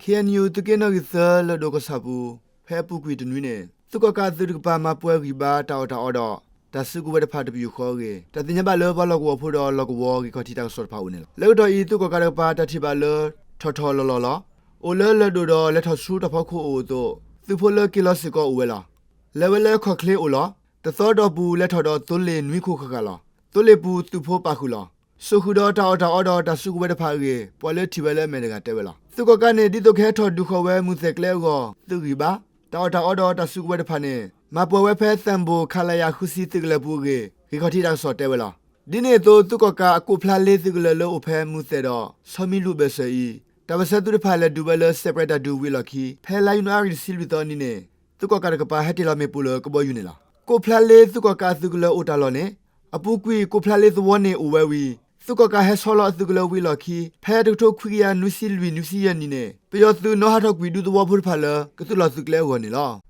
ခ့ၣ်အဲၣ်ယူၣ် သုးက့နီၣ်ဂံၢ်သၢ လၢၢ်ဒိၣ်ကီၢ်ဆၣ်ပူၤ ဖဲအပူၤကွံာ်တနွံန့ၣ် သုးကီၣ်ကးအသုးတကပၤ မၤပှဲၤဂံၢ်ဘါတၢ်အီၣ်တၢ်အီဒီး တၢ်စုကဝဲၤတဖၣ်တပယူာ်ဃီအဂ့ၢ် တၢ်သ့ၣ်ညါဘၣ်လၢပှၤလီၢ်ကဝီၤဖိဒီးလီၢ်ကဝီၤ ဂ့ၢ်ခီၣ်ထံးတၢ်ကစီၣ်တဖၣ်အိၣ်န့ၣ်လီၤ. လၢကတီၢ်အံၤ သုးကီၣ်ကးတကပၤ တၢ်ထံၣ်ဘၣ်လၢ ထီၣ်ထီၣ်လီၤလီၤလီၤ. အိၣ်လၢလၢၢ်ဒိၣ်ဒီးလဲၤထီၣ်ဆူတၢ်ဖီခိၣ်အိၣ်အသိး သုးဖိလၢက့ၤလီၤစ့ၢ်ကီးအိၣ်ဝဲလီၤ. လဲၤဝဲလၢခီၣ်ချ့အိၣ်လီၤ. တသီအတီၢ်ပူၤ လဲၤထီၣ်ဒီးသိလ့ၣ်နွံခိၣ်ဃၣ်ဃၣ်လီၤ. သိလ့ၣ်ပူၤသုးဖိပာ်ဃုာ်လီၤ. စိာ်ဃုာ်ဒီးတၢ်အီၣ်တၢ်အီဒီးတၢ်စုကဝဲၤတဖၣ်အဂ့ၢ် ပှၤလၢထံၣ်ဝဲလၢအမဲာ်တဂၤတဲဝဲလီၤ. သုးကီၣ်ကးန့ၣ် ဒ်သိးကဟဲထီၣ်ဒုးဃီၤဝဲမုၢ်သဲၣ်ကျဲအဂီၢ် သုးဂံၢ်ဘါ တၢ်အီၣ်တၢ်အီဒီးတၢ်စုကဝဲၤတဖၣ်န့ၣ် မၤပှဲၤဝဲဖဲသၣ်ဘိၣ် ခလရ ဃုဆံ သုးကလၢၤပူၤအဂ့ၢ် ဂ့ၢ်ခီၣ်ထံးတၢ်ကစီၣ်တဲဝဲလီၤ. ဒ်န့ၣ်အသိး သုးကီၣ်ကးအကိးဖျါလ့သုးကလၢၤလၢအိၣ်ဖဲမုၢ်သဲၣ်ဒီး ဆီမံလူၢ်အဘၢၣ်စၢၤအံၤ တၢ်ပၢၢ်ဆၢသုးတဖၣ်လဲၤဒုးဝဲလၢစဲးပြဲးတၢ်ဒုးဝံၤအလီၢ်ခံ ဖဲလါယနူၤအါရံၤတဆံလွံၢ်သီအနံၤန့ၣ် သုးကီၣ်ကးတကပၤဟဲတ့ၢ်လီၤမ့ၣ်ပိၢ်လၢကဘီယူၤန့ၣ်လီၤ. ကိးဖျါလ့သုးကီၣ်ကးအသုးကလၢၤအိၣ်တၢ်လီၢ်န့ၣ် အပူၤကွံာ်ကိးဖျါလ့သဝီန့ၣ်အိၣ်ဝဲဝံၤ သုးကီၣ်ကးဟဲဆီလီၤအသုးကလၢၤဝံၤအလီၢ်ခံ ဖဲတကထိခွံကယၤနွံဆံလွံၢ်နွံဆံယဲၢ်နံၣ်န့ၣ် ပယီၤသုးနီၣ်ဟးထီၣ်ကွံာ်ဒူသဝီဖိတဖၣ်လၢ ကသုးလီၢ်သုးကျဲအဂီၢ်န့ၣ်လီၤ.